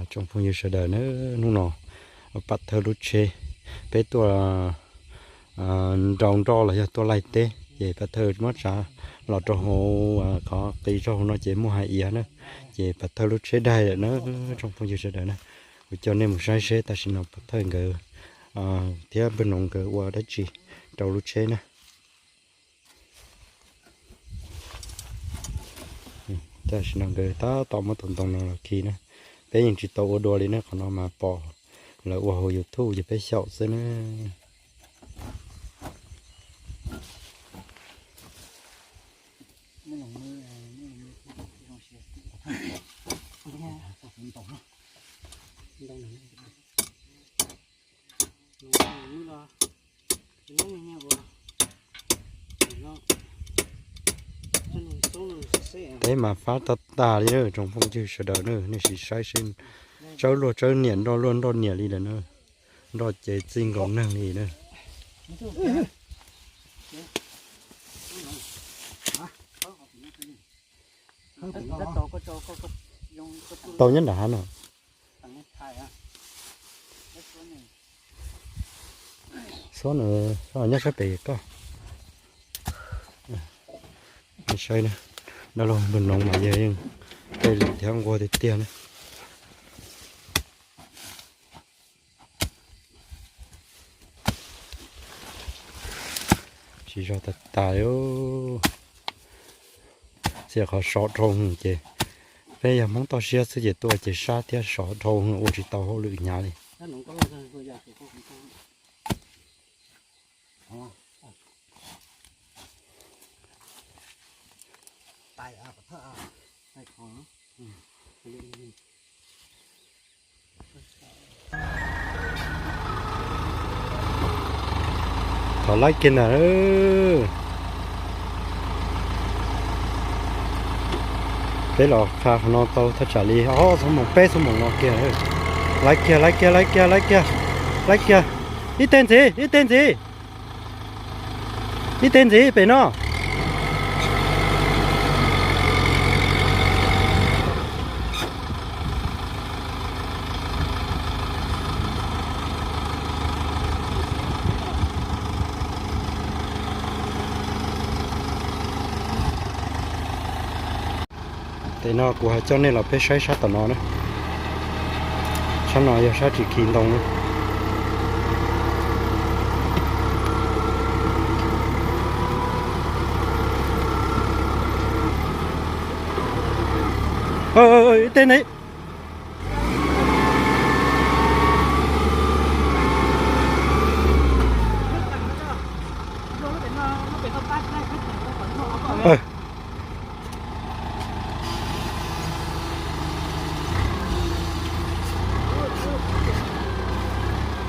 Tsoom phooj ywg sawv daws na, hnub no Pam Thawj lub tsheb, peb tuaj nrau nroj los yog tuaj laij teb ces Pam Thawj muab tsav los rau hauv, qhov qis rau hauv no ces muaj hais iav na, ces Pam Thawj lub tsheb daig lawm na. Tsoom phooj ywg sawv daws na, kuv coj nej mus saib seb tam sim no Pam Thawj nkawd thiab Npawg Noov nkawd ua dab tsi rau lub tsheb na. Tam sim no nkawd tab tom muab tus ntoo no los khi na. Peb yeej tsis tau ua dua li ne, qhov no mas pom lawv ua hauv YouTube ces peb xyaum xwb na. Teb mas fab tag tag li na, tsoom phooj ywg sawv daws na, nej sim saib seb, tsawb luaj tsawb niam, nroj luaj nroj niam li lawm na, nroj ces txij nkaus neeg li na. Tau nyob nram hav no. Xob no, xob nyob sab pem koj. Saib na, dab laug Npawg Noov mas yawg yeej tej lus thiab nquag tiag tiag na. Tsis zog tas tas li. Txia qhov sov dhau hwv ces peb yog Hmoob toj siab xwb ces tuaj ces sab thiab sov dhau hwv ua tsis tau hauj lwm hnyav li. Thov laib kiag ntag. Peb los qha qhov no tau thaj tsam li ob xuab moos peb xuab moos no kiag. Laib kiag, laib kiag, laib kiag, laib kiag, laib kiag. Ib teg ntxiv, ib teg ntxiv. Ib teg ntxiv pem no. Tes no kuv hais coj nej los peb saib sab tom no na. Sab no yog sab tsis khi ntoo na. Ib teg ntxiv.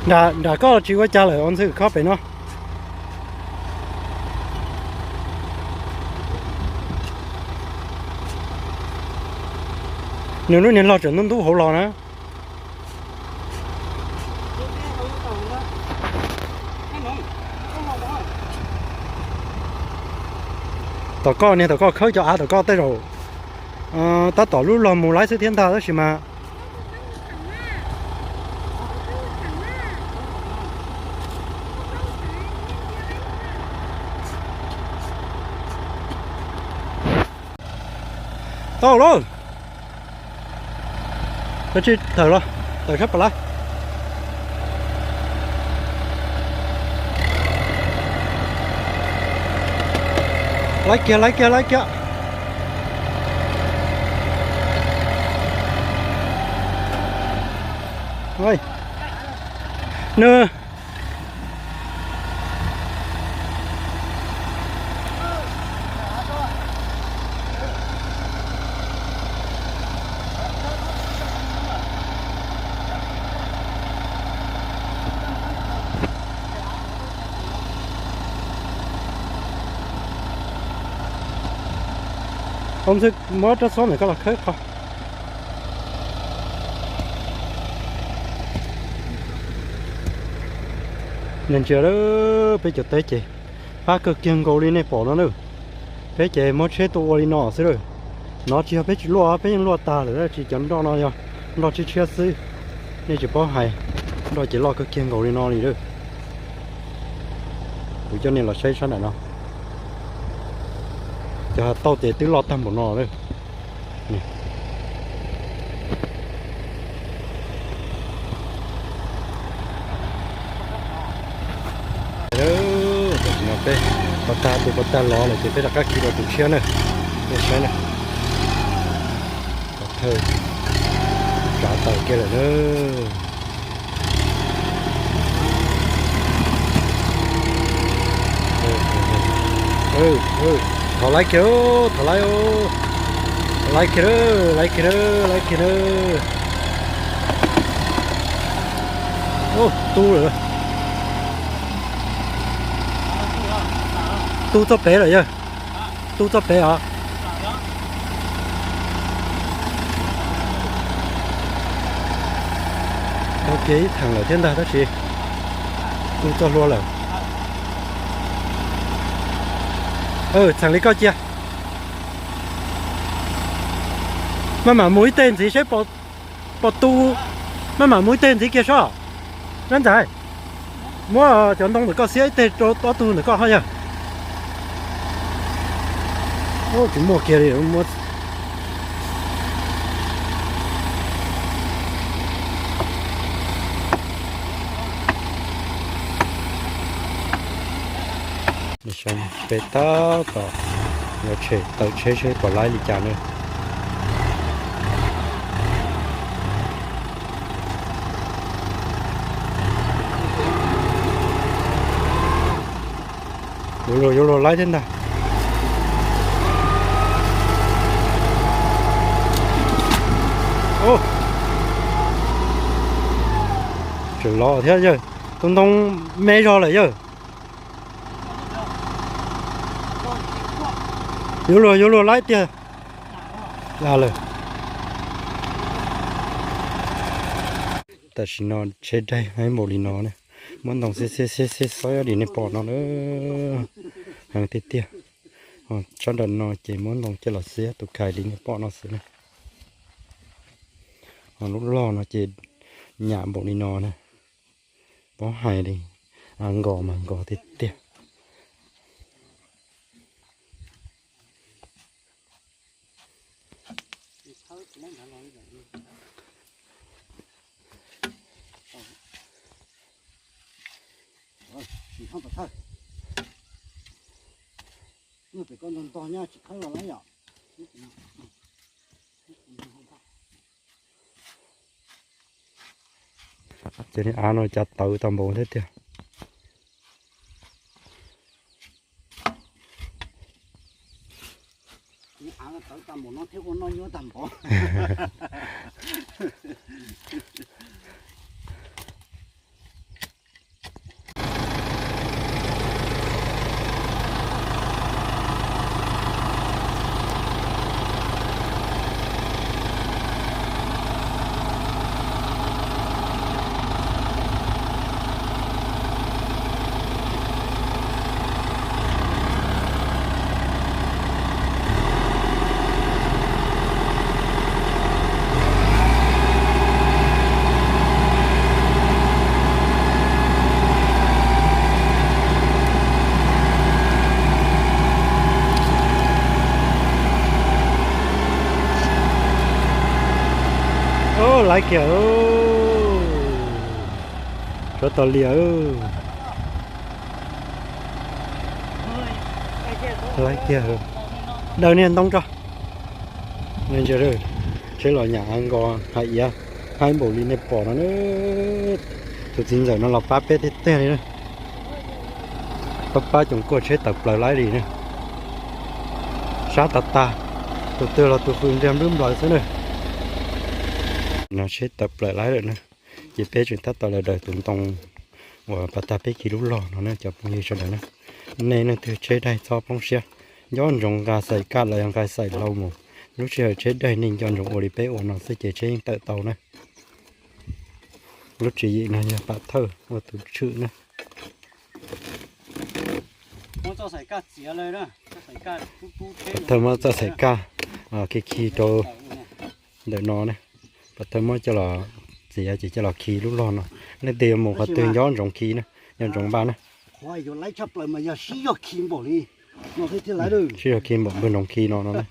Nram koj tsis ua cas lawm, ua ntxwg khob pem no. Nws lub niag log tseem ntub ntub hauv los na. Tom koj niag, tom koj khawb cov av tom koj tej zaum tab tom lub log mus laib xwb thiab ntag tab sis mas tau lawm. Koj tsis tawm los, tawm sab pas lab. Laib kiag, laib kiag, laib kiag. Nws Ua ntxwg muab rab xob ntawm koj los khawb qhov. Niag ntsia lawm, peb cov teb ces fab kawg kiag nkaus li nej pom no na. Peb ces muab tsheb tuaj ua li no xwb lawm. No tsis yog peb tsis luaj, peb yeej luaj tag lawm, tab sis cov nroj no yog Nroj tshiab tshiab xwb, nej tsis paub hais, nroj ces loj kawg kiag nkaus li no li lawm. Kuv coj nej los saib sab nram no, cov hav tauj ces twb loj tag npaum no lawm. Tam sim no peb pov tag, tus pov tag los lawm ces peb rov qab khi rau tus tshiab na. Nej saib na, pov thawj tsav tawm kiag lawm na. Thov laib kiag, thov laib, thov laib, laib kiag, laib kiag, laib kiag. Ub, tu lawm. Tu txoj pem lawm yawg. Tu txoj pem os. Tau kiag ib theem lawm thiab ntag tab sis tu txoj hlua lawm. Txheem li koj cia. Maj mam mus ib teg ntxiv seb pom tu. Maj mam mus ib teg ntxiv kiag sob. Nab ntxawm, muab cov ntoo ntawm koj xiab ib teg rau ob tug ntawm koj ho yawg. Tsis muaj kiag li, muab peb tab tom yuav tshem tawm tsheb seb puas laib li cas na. Yuav luag, yuav luag laib thiab ntag. Tseem los thiab yawg, tus ntoo me zog lawm yawg. Yuav luag, yuag luag laib tiag. Lawm. Tam sim no tsheb daig heev npaum li no na, muab ntoo xiab xiab xiab xiab xwb li nej pom no na, heev tiag tiag. Sab nram no ces muab ntoo coj los xiab tus kais li nej pom no xwb na. Ho lub log no ces nyam npaum li no na, paub hais li, nkos mas nkos tiag tiag. Ces av no cas tawv tag npaum thiab tiag. Laib kiag, tshuav tau lias. Laib kiag, daws niag ntoo tso. Tsheb los nyam av nkos hav iav, haib npaum li nej pom no na. Tus txiv ntxawm no los pab peb tiag tiag li na. Pab pab coom kuaj tsheb tawm plaws laib li na. Sab tas tas, tus twg los tus fws ntiag nplub nplaws xwb na. No tsheb tawm plaws laib lawm na. Ces peb tseem tab tom los daws tus ntoo uas pas tag peb khi lub log no na cov phooj ywg sawv daws na. Nej leej twg tsheb daig txhob poob siab, nco ntsoov nqa xaim kaj los yog nqa xaim hlau mus. Lub sij hawm tsheb daig nej nco ntsoov ua li peb ua no xwb ces tsheb yeej tawm tau na. Lub tswv yim no yog pam thawj ua tus tshwm na. Pam thawj muab txoj xaim kaj khi khi rau ntawm no na. Pov thawj muab coj los txiav ces coj los khi lub log no. Leej twg yuav mus qhov twg nco ntsoov khi na, nco ntsoov npaj na. Qhov yuav laib tshaj plaws mas yog sib zog khi npaum li no thiaj laib. Sib zog khi npaum npawg ntsoov khi no no na.